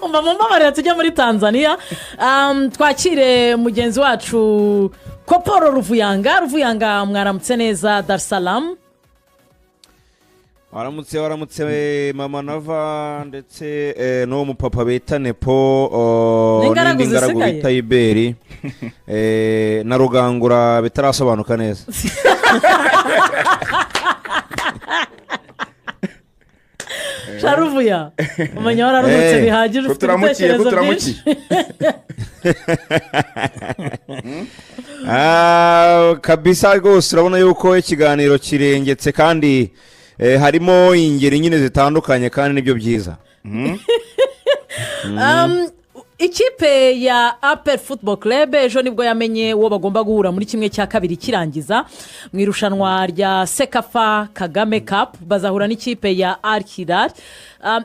Umva, mumbabarira, tujya muri Tanzania, twakire mugenzi wacu Koporo Ruvuyanga. Ruvuyanga, mwaramutse neza Dar es Salaam? Waramutse, waramutse mama Nava, ndetse n'uwo mupapa bita Nepo N'ingaragu n'indi ngaragu zisigaye. bita Iberi na Rugangura bitarasobanuka neza. Sharuvuya, umenya wararuhutse bihagije, ufite Kuturamukiye, ibitekerezo kuturamukiye. byinshi. Ah, kabisa rwose, urabona yuko ikiganiro kirengetse kandi harimo ingeri nyine zitandukanye, kandi nibyo byiza. Ikipe ya APR Football Club ejo nibwo yamenye uwo bagomba guhura muri kimwe cya kabiri kirangiza mu irushanwa rya CECAFA Kagame Cup. Bazahura n'ikipe ya Al Hilal.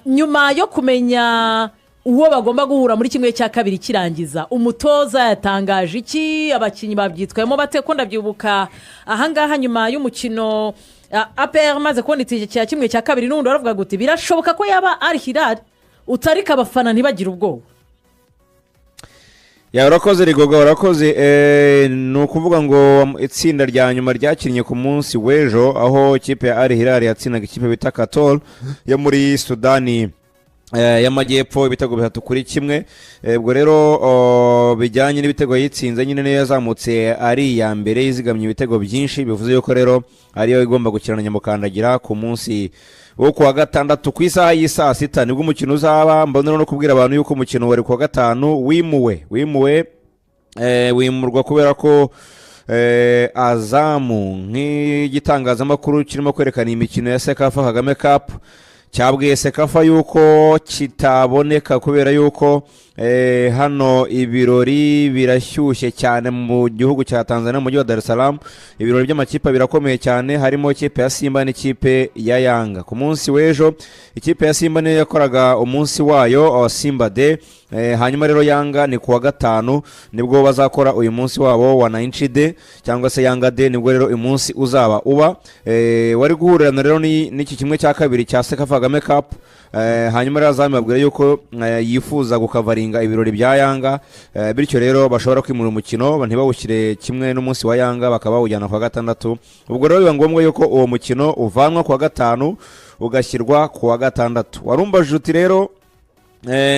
Nyuma yo kumenya uwo bagomba guhura muri kimwe cya kabiri kirangiza, umutoza yatangaje iki? Abakinnyi babyitwayemo bate? Ko ndabyibuka ahangaha nyuma y'umukino, APR maze kubona itike cya kimwe cya kabiri, n'ubundi baravuga guti birashoboka ko yaba Al Hilal, utarika abafana ntibagire ubwoba. Ya, urakoze Rigoga, urakoze. Ni ukuvuga ngo itsinda rya nyuma ryakinnye ku munsi w'ejo, aho ikipe ya Al Hilal yatsindaga ikipe bita Katol yo muri Sudani y'Amajyepfo ibitego 3-1. Ubwo rero bijyanye n'ibitego yitsinze nyine, niyo yazamutse ari iya mbere yizigamye ibitego byinshi, bivuze yuko rero ariyo igomba gukina na Nyamukandagira ku munsi wo kuwa gatandatu ku isaha y'isaa sita, nibwo umukino uzaba. Mbonera no kubwira abantu yuko umukino wari kuwa gatanu wimuwe, wimurwa kubera ko Azamu nk'igitangazamakuru kirimo kwerekana imikino ya CECAFA Kagame Cup cyabwiye CECAFA yuko kitaboneka kubera yuko hano ibirori birashyushye cyane mu gihugu cya Tanzania, mu mujyi wa Dar es Salaam. Ibirori by'amakipe birakomeye cyane, harimo ikipe ya Simba n'ikipe ya Yanga. Ku munsi w'ejo ikipe ya Simba niyo yakoraga umunsi wayo wa Simba Day. Hanyuma rero Yanga ni kuwa gatanu nibwo bazakora uyu munsi wabo wa Wananchi Day cyangwa se Yanga Day, nibwo rero uyu munsi uzaba uba wari guhurirana rero n'iki kimwe cya kabiri cya CECAFA Kagame Cup. Hanyuma rero Azam babwira yuko yifuza gukavaringa ibirori bya Yanga, bityo rero bashobora kwimura umukino ntibawushyire kimwe n'umunsi wa Yanga, bakaba bawujyana kuwa gatandatu. Ubwo rero biba ngombwa yuko uwo mukino uvanwa kuwa gatanu ugashyirwa kuwa gatandatu. Warumbajije uti rero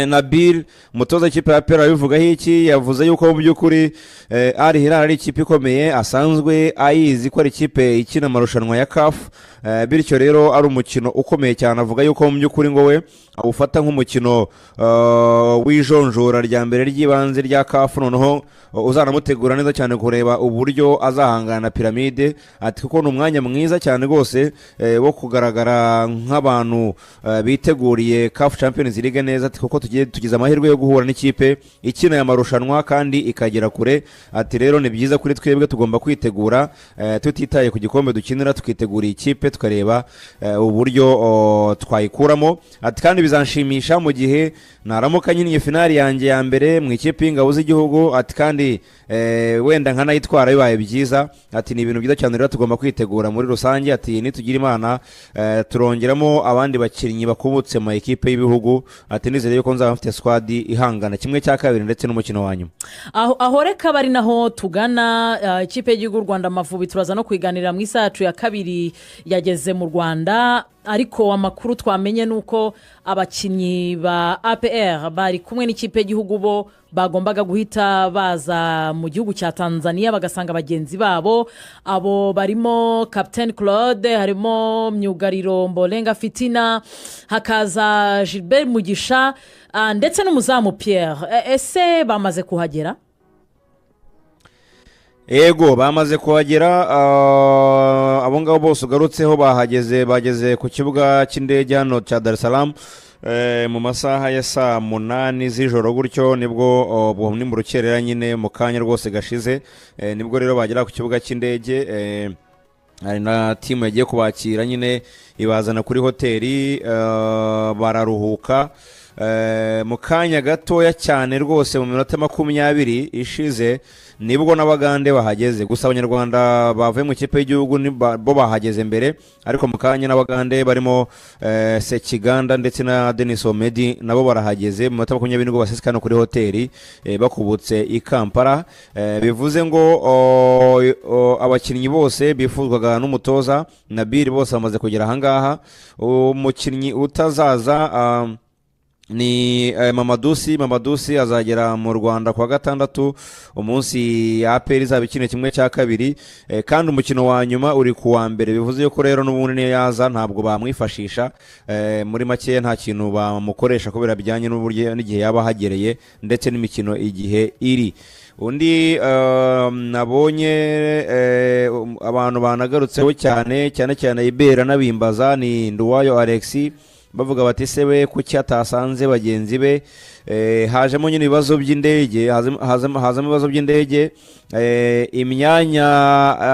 Nabil, umutoza w'ikipe ya APR, abivugaho iki? Yavuze yuko mu by'ukuri Al Hilal ari ikipe ikomeye, asanzwe ayizi ko ari ikipe ikina amarushanwa ya CAF, bityo rero ari umukino ukomeye cyane. Avuga yuko mu by'ukuri ngo we awufata nk'umukino w'ijonjora rya mbere ry'ibanze rya CAF, noneho uzanamutegura neza cyane kureba uburyo azahangana na Piramide. Ati kuko ni umwanya mwiza cyane rwose wo kugaragara nk'abantu biteguriye CAF Champions League neza. Ati kuko tugize amahirwe yo guhura n'ikipe ikina aya marushanwa kandi ikagera kure. Ati rero ni byiza kuri twebwe, tugomba kwitegura tutitaye ku gikombe dukinira, tukitegura ikipe tukareba uburyo twayikuramo. Ati kandi bizanshimisha mu gihe naramuka nyine finali yanjye ya mbere mu ikipe y'ingabo z'igihugu. Ati kandi wenda nkanayitwara bibaye byiza. Ati ni ibintu byiza cyane, rero tugomba kwitegura muri rusange. Ati nitugira Imana turongeramo abandi bakinnyi bakubutse mu ikipe y'ibihugu. Ati nizere yuko nzaba mfite squad ihangana kimwe cya kabiri ndetse n'umukino wa nyuma. Aho reka bari naho tugana ikipe y'igihugu Rwanda Amavubi, turaza no kwiganirira mu isaha yacu ya kabiri. Yageze mu Rwanda, ariko amakuru twamenye nuko abakinnyi ba APR bari kumwe n'ikipe y'igihugu bo bagombaga guhita baza mu gihugu cya Tanzania bagasanga bagenzi babo. Abo barimo Captain Claude, harimo myugariro Mbolenga Fitina, hakaza Gilbert Mugisha, ndetse n'umuzamu Pierre. Ese bamaze kuhagera? Ego, bamaze kuhagera. Abo ngabo bose ugarutseho bahageze, bageze ku kibuga cy'indege hano cya Dar es Salaam mu masaha ya saa 8 z'ijoro gutyo, nibwo ni mu rukerera nyine mu kanya rwose gashize, nibwo rero bagera ku kibuga cy'indege. Hari na timu yagiye kubakira nyine ibazana kuri hoteli, bararuhuka. Mu kanya gatoya cyane rwose, mu minota 20 ishize, nibwo n'Abagande bahageze. Gusa Abanyarwanda bavuye mu ikipe y'igihugu bo bahageze mbere, ariko mu kanya n'Abagande barimo Sekiganda ndetse na Denis Omedi nabo barahageze. Mu minota 20 nibwo baseseka hano kuri hoteli bakubutse i Kampala. Bivuze ngo o, abakinnyi bose bifuzwaga n'umutoza Nabil bose bamaze kugera ahangaha. Umukinnyi utazaza ni Mamadusi. Mamadusi azagera mu Rwanda kuwa gatandatu, umunsi APR izaba ikina kimwe cya kabiri, kandi umukino wa nyuma uri ku wa mbere. Bivuze yuko rero n'ubundi niyo yaza ntabwo bamwifashisha. Muri make nta kintu bamukoresha kubera bijyanye n'uburyo n'igihe yaba ahagereye ndetse n'imikino igihe iri. Undi nabonye abantu banagarutseho cyane cyane cyane, Ibera n'abimbaza, ni Nduwayo Alexis. Bavuga bati: "Se we kuki atasanze bagenzi be?" Hajemo nyine ibibazo by'indege, hazamo ibibazo by'indege. Imyanya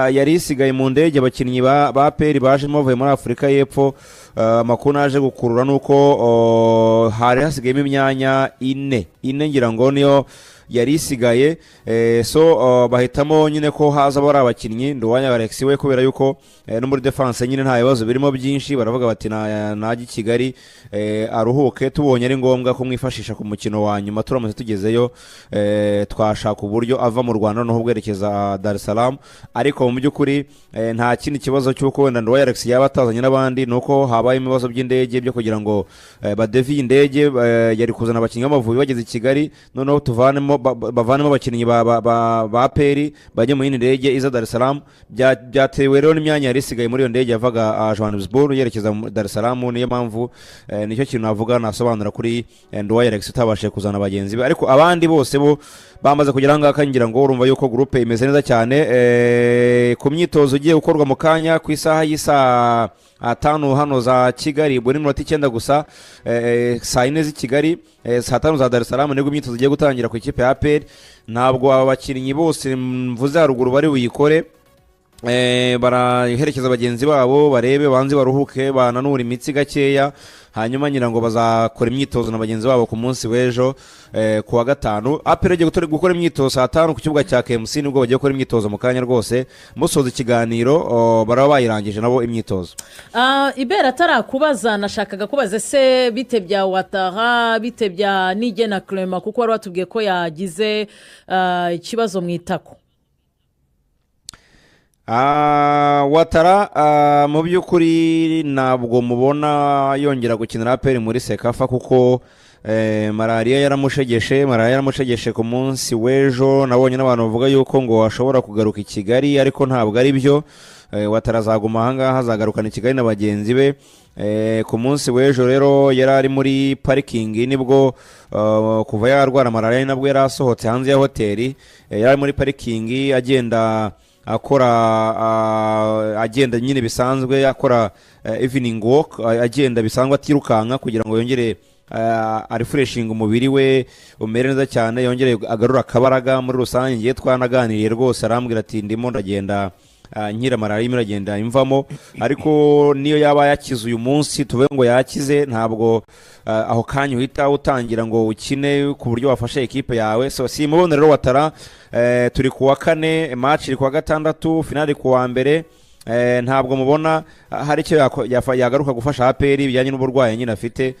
yari isigaye mu ndege abakinnyi ba APR bajemo bavuye muri Afurika y'Epfo, amakuru naje gukurura nuko hari hasigayemo imyanya ine ine, ngira ngo niyo yari isigaye. So bahitamo nyine ko haza bari abakinnyi Nduwanya Alex we, kubera yuko no muri defense nyine nta bibazo birimo byinshi. Baravuga bati: "Najya i Kigali aruhuke, tubonye ari ngombwa kumwifashisha ku mukino wa nyuma, turamutse tugezeyo, twashaka uburyo ava mu Rwanda noneho bwerekeza Dar es Salaam." Ariko mu by'ukuri nta kindi kibazo cy'uko wenda Nduwaya Alex yaba atazanye n'abandi, ni uko habayemo ibibazo by'indege byo kugira ngo badeviye indege yari kuzana abakinnyi b'Amavubi bageze i Kigali, noneho tuvanemo bavanemo abakinnyi ba APR bajye mu yindi ndege iza Dar es Salaam. Byatewe rero n'imyanya yari isigaye muri iyo ndege yavaga Johannesburg yerekeza mu Dar es Salaam. Niyo mpamvu nicyo kintu navuga nasobanura kuri Nduwaye Alex utabashije kuzana bagenzi be, ariko abandi bose bo bamaze kugera aha ngaha. Ngira ngo urumva yuko groupe imeze neza cyane. Ku myitozo igiye gukorwa mu kanya ku isaha y'isaa 5 hano za Kigali, ubwo ni minota 9 gusa, saa 4 z'i Kigali, saa 5 za Dar es Salaam, nibwo imyitozo igiye gutangira ku ikipe ya APR. Ntabwo aba bakinnyi bose mvuze haruguru bari buyikore. Baraherekeza bagenzi babo, barebe banze baruhuke, bananura imitsi gakeya, hanyuma ngira ngo bazakora imyitozo na bagenzi babo ku munsi w'ejo ku wa gatanu. APR igiye gukora imyitozo saa 5 ku kibuga cya KMC, nibwo bagiye gukora imyitozo mu kanya rwose. Musoza ikiganiro baraba bayirangije nabo imyitozo. Ibera atarakubaza, nashakaga kubaza: ese bite bya Watara, bite bya Nigena Clement? Kuko wari watubwiye ko yagize ikibazo mu itako. Watara mu by'ukuri ntabwo mubona yongera gukinira APR muri CECAFA, kuko malariya yaramushegeshe. Malariya yaramushegeshe ku munsi w'ejo. Nabonye n'abantu bavuga yuko ngo ashobora kugaruka i Kigali, ariko ntabwo ari byo. Watara azaguma ahangaha, azagarukana i Kigali na bagenzi be. Ku munsi w'ejo rero yari ari muri parikingi, nibwo kuva yarwara malariya nabwo yari asohotse hanze ya hoteli. Yari ari muri parikingi agenda akora agenda nyine bisanzwe, akora evening walk, agenda bisanzwe atirukanka, kugira ngo yongere arefreshinga umubiri we umere neza cyane, yongere agarure akabaraga muri rusange. Ngiye twanaganiriye rwose, arambwira ati: "Ndimo ndagenda nkira, malariya irimo iragenda imvamo." Ariko niyo yaba yakize uyu munsi, tuvuge ngo yakize, ntabwo aho kanya uhita utangira ngo ukine ku buryo wafashe ekipe yawe. So simubona rero Watara. Turi ku wa kane, match iri ku wa gatandatu, finale ku wa mbere. Ntabwo mubona hari icyo yagaruka gufasha APR bijyanye n'uburwayi nyine afite.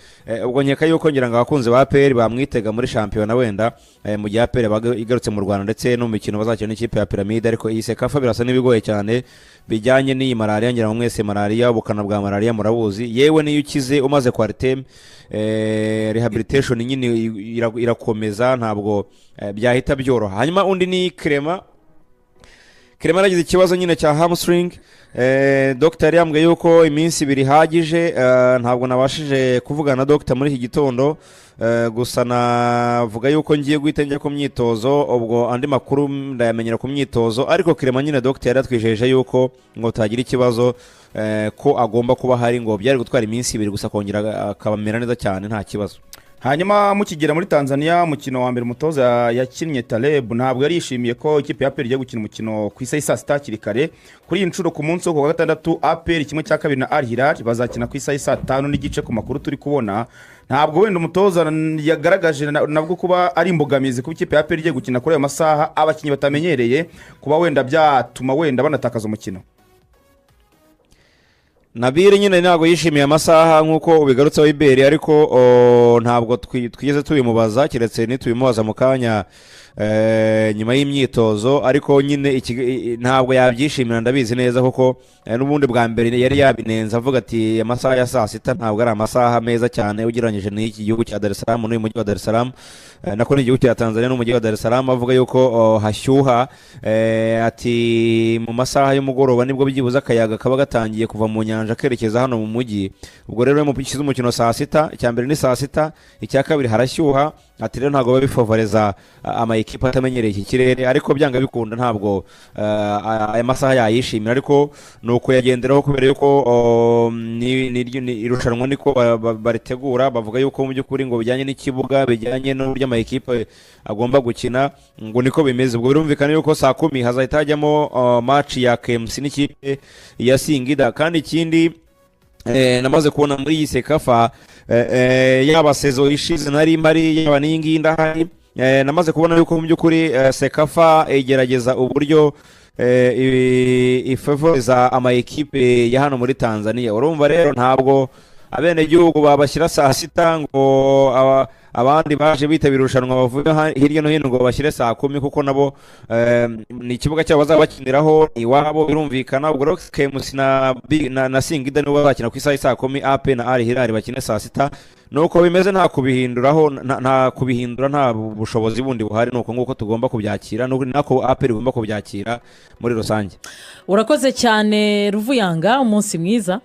Ubwo nkeka yuko ngira ngo abakunzi ba APR bamwitega muri shampiyona wenda, mu gihe APR yabaga igarutse mu Rwanda ndetse no mu mikino bazakina n'ikipe ya Piramide. Ariko iyi CECAFA birasa n'ibigoye cyane bijyanye n'iyi malariya. Ngira ngo mwese malariya, ubukana bwa malariya murabuzi. Yewe niyo ukize umaze Coartem, rehabilitation nyine irakomeza, ntabwo byahita byoroha. Hanyuma undi ni Clement. Clement yaragize ikibazo nyine cya hamstring. Dr yari yambwiye yuko iminsi 2 ihagije. Ntabwo nabashije kuvugana na dr muri iki gitondo, gusa navuga yuko ngiye guhita njya ku myitozo, ubwo andi makuru ndayamenyera ku myitozo. Ariko Clement nyine dr yari yatwijeje yuko ngo tagira ikibazo, ko agomba kuba ahari, ngo byari gutwara iminsi 2 gusa akongera akabamera neza cyane, nta kibazo. Hanyuma mukigera muri Tanzania, umukino wa mbere umutoza yakinnye Taleb ntabwo yari yishimiye ko ikipe ya APR igiye gukina umukino ku isaha y'i saa 6 hakiri kare. Kuri iyi nshuro, ku munsi wo ku wa gatandatu, APR kimwe cya kabiri na Al Hilal bazakina ku isaha y'i saa 5:30, ku makuru turi kubona. Ntabwo wenda umutoza yagaragaje nabwo kuba ari imbogamizi kuba ikipe ya APR igiye gukina kuri ayo masaha abakinnyi batamenyereye, kuba wenda byatuma wenda banatakaza umukino. Nabire nyine ntabwo yishimiye amasaha nk'uko ubigarutseho Iberi, ariko ntabwo twigeze tubimubaza, keretse nitubimubaza mu kanya nyuma y'imyitozo. Ariko nyine ntabwo yabyishimira, ndabizi neza, kuko n'ubundi bwa mbere yari yabinenze avuga ati amasaha ya saa sita ntabwo ari amasaha meza cyane ugereranyije n'iki gihugu cya Dar es Salaam n'uyu mujyi wa Dar es Salaam, nako n'igihugu cya Tanzania n'umujyi wa Dar es Salaam, avuga yuko hashyuha, ati mu masaha y'umugoroba nibwo byibuze akayaga kaba gatangiye kuva mu nyanja kerekeza hano mu mujyi. Ubwo rero iyo mushyize umukino saa sita, icya mbere ni saa sita, icya kabiri harashyuha, ati rero ntabwo babifavoreza ama ekipa atamenyereye iki kirere. Ariko byanga bikunda ntabwo aya masaha yayishimira, ariko ni ukuyagenderaho kubera yuko ni irushanwa niko baritegura, bavuga yuko mu by'ukuri ngo bijyanye n'ikibuga, bijyanye n'uburyo ama ekipe agomba gukina, ngo niko bimeze. Ubwo birumvikana yuko saa 10 hazahita hajyamo match ya KMC n'ikipe ya Singida. Kandi ikindi namaze kubona muri iyi CECAFA, yaba sezo ishize nari mpari, yaba n'iyi ngiyi ndahari, namaze kubona yuko mu by'ukuri CECAFA igerageza uburyo ifavoriza ama ekipe ya hano muri Tanzania. Urumva rero ntabwo abenegihugu babashyira saa sita ngo abandi baje bitabira irushanwa bavuye hirya no hino ngo bashyire saa 10, kuko nabo ni ikibuga cyabo bazaba bakiniraho iwabo, birumvikana. Ubwo rero KMC na Singida nibo bazakina ku isaha saa 10, AP na Al Hilal bakine saa sita. Nuko bimeze, nta kubihinduraho, nta kubihindura, nta bushobozi bundi buhari, nuko nguko tugomba kubyakira, nako AP igomba kubyakira muri rusange. Urakoze cyane Ruvuyanga, umunsi mwiza.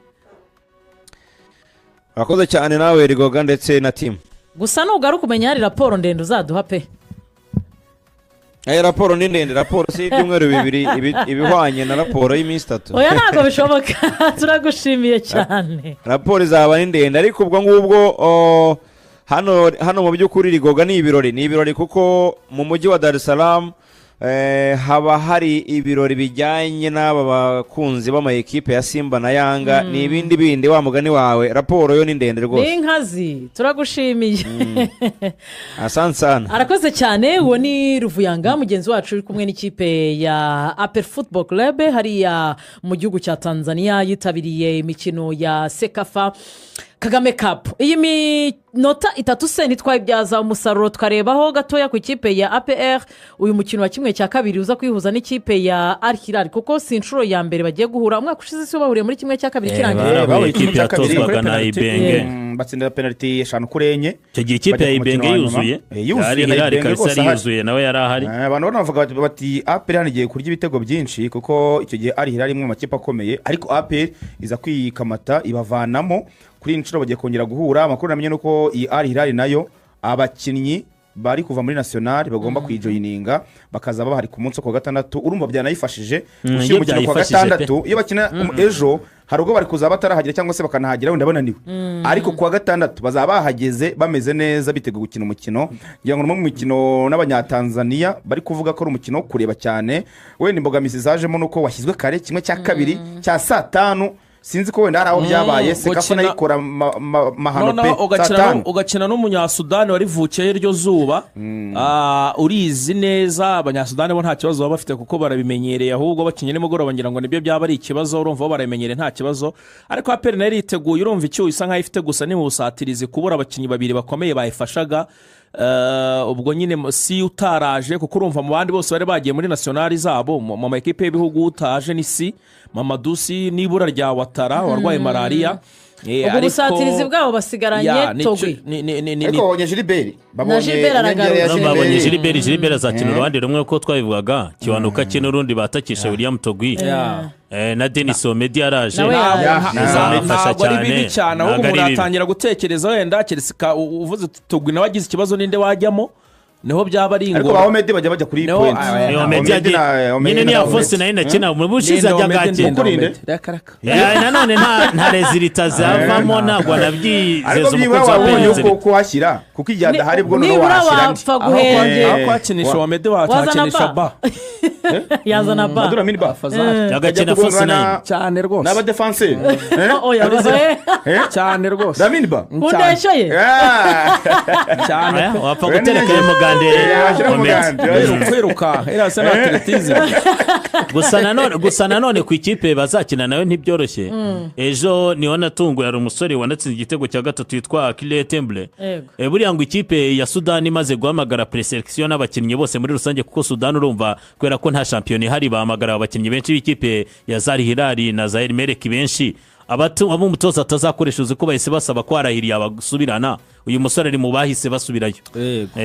Urakoze cyane nawe Rigoga ndetse na team. Gusa nugaruka umenya hari raporo ndende uzaduha pe. Raporo ni ndende, raporo si ibyumweru bibiri ibihwanye na raporo y'iminsi 3. Oya ntabwo bishoboka. Turagushimiye cyane. Raporo izaba ni ndende, ariko ubwo ngubwo hano mu by'ukuri Rigoga ni ibirori, ni ibirori kuko mu mujyi wa Dar es Salaam haba hari ibirori bijyanye n'aba bakunzi b'ama ekipe ya Simba na Yanga, ni ibindi bindi wa mugani wawe. Raporo yo ni ndende rwose. Ni inkazi, turagushimiye. Asante sana. Arakoze cyane. Uwo ni Ruvuyanga mugenzi wacu uri kumwe n'ikipe ya APR Football Club hariya mu gihugu cya Tanzania, yitabiriye imikino ya CECAFA Kagame Cup. Iyi minota 3 se ntitwayibyaza umusaruro, tukarebaho gatoya ku ikipe ya APR uyu mukino wa 1/2 uza kwihuza n'ikipe ya Al Hilal, kuko si inshuro ya mbere bagiye guhura. Umwaka ushize si bahuriye muri 1/2 kirangiye, bahuye ikipe yatozwaga na Ibenge, batsindira penalty 5-4. Icyo gihe ikipe ya Ibenge yuzuye, Al Hilal kabisa yuzuye, nawe yari ahari. Abantu banavuga bati APR hano igiye kurya ibitego byinshi, kuko icyo gihe Al Hilal imwe mu makipe akomeye, ariko APR iza kwikamata ibavanamo. Kuri inshuro bagiye kongera guhura. Amakuru namenye nuko iyi Al Hilal nayo abakinnyi bari kuva muri national bagomba kuyijoyininga bakaza bahari ku munsi wa gatandatu. Urumva byanayifashije gushyira umukino ku wa gatandatu. Iyo bakina ejo hari ubwo bari kuzaba batarahagera cyangwa se bakanahagera wenda bananiwe, ariko ku wa gatandatu bazaba bahageze bameze neza biteguye gukina umukino. Ngira ngo mu mukino n'abanyatanzania bari kuvuga ko ari umukino kureba cyane. Wenda imbogamizi zajemo nuko washyizwe kare 1/2 cya saa 5. Sinzi ko wenda hari aho byabaye CECAFA nayikora mahano pe. Ugakina n'umunyasudani wari vukiye iryo zuba, urizi neza. Abanyasudani bo nta kibazo baba bafite kuko barabimenyereye, ahubwo bakinye nimugoroba ngira ngo nibyo byaba ari ikibazo, urumva bo barabimenyereye nta kibazo. Ariko APR nayo iriteguye, urumva icyo isa nkaho ifite gusa ni mu busatirizi, kubura abakinnyi babiri bakomeye bayifashaga. Ubwo nyine si utaraje, kuko urumva mu bandi bose bari bagiye muri nationali zabo mu ma ekipe y'ibihugu utaje ni si Mamadou si n'ibura rya Watara warwaye malaria. Ubwo busatirizi bwabo basigaranye Togui, ariko babonye Gilbert, babonye Gilbert azakina uruhande rumwe uko twabivugaga, Kiwanuka kino urundi batakisha William Togui na Denis Omedi yaraje, azafasha cyane. Ahubwo umuntu atangira gutekereza wenda kereka uvuze Togui nawe agize ikibazo ninde wajyamo. Niho byaba ari Ariko ba ingoro. Omedi bajya bajya kuri Niho- point. Ah, Ni ah, Omedi Omedi nyine na niya Omedi. Fosi nayo inakina mu bushize Ndinda ajya Omedi, ngakina. ndinda Mukurinde. Omedi. Reka reka. Nanone nta résultat zavamo, ntabwo anabyizeza Ariko byibura umukunzi wa wabonye Penzi. uko kuhashyira, kuko igihe adahari bwo noneho Nibura wahashyira andi. wapfa Aho guhengera. aho kwakinisha Omedi, Wazana wahakinisha Ba. Ba. Yazana Ba. Madura Mini Ba. Fazari. Agakina false nine. Cyane rwose. N'abadefanseri. Oya, Cyane rwose. Lamine Ba. Kundesho ye. Cyane. Aya, wapfa gutereka mugande. Washyira Omedi. Mugande. Kwiruka iriya se ni athlétisme. Gusa nanone ku ikipe bazakina nawe ntibyoroshye. Ejo niho natunguye, hari umusore wanatsinze igitego cya gatatu witwa Akile Temble. Buriya ngo ikipe ya Sudani imaze guhamagara présélection n'abakinnyi bose muri rusange, kuko Sudani urumva kubera ko nta shampiyona ihari, bahamagara abakinnyi benshi b'ikipe ya za Al Hilal na za Al Merreikh benshi. Abo umutoza atazakoresha, uzi ko bahise basaba ko Al Ahly yabasubirana? Uyu musore ari mu bahise basubirayo. Yego.